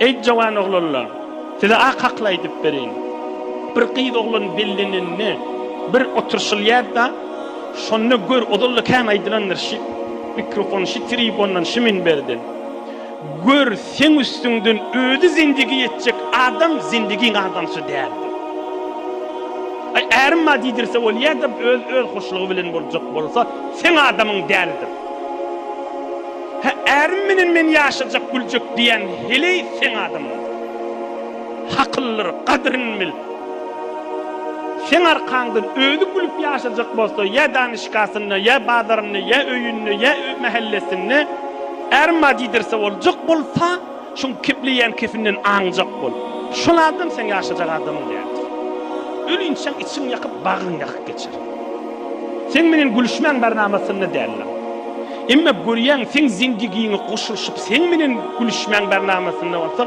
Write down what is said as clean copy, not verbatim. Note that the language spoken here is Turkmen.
Eý jowan oglanlar, size ak akyl aýdyp bereýin. Bir gyz oglan bellenende bir oturşylýar-da, şonda gör, ozal-da kän aýdylandyr şi mikrofon, şi tribundan, şi minberden. Gör, seň üstüňden özi zindigi etjek adam zindigiň adamsy däldir. Aý, ärim bar diýdirse bolýar-da, öz öz hoşlugy bilen boljak bolsa, seň adamyň däldir. Hä, ärim menen men ýaşajak, güljek diýýän heleý seň adamyňdyr. Hakyldyr, gadyryn bil. Seň arkaňdan özi gülüp ýaşajak bolsa, ýa danyşgasynda, ýa bazarynda, ýa öýünde, ýa mähellesinde ärim bar diýdirse boljak bolsa, Şoň kepleýän kefinden aňjak bol. Şol adam seň ýaşajak adamyň däldir. Ölinçäň içiň ýakyp, bagryň ýakyp geçer. Seň menen gülüşmäň barnamasynda däldir. Emma görýäň seň zindigiňe goşulyşyp seň menen gülüşmäň barnamasynda bolsa.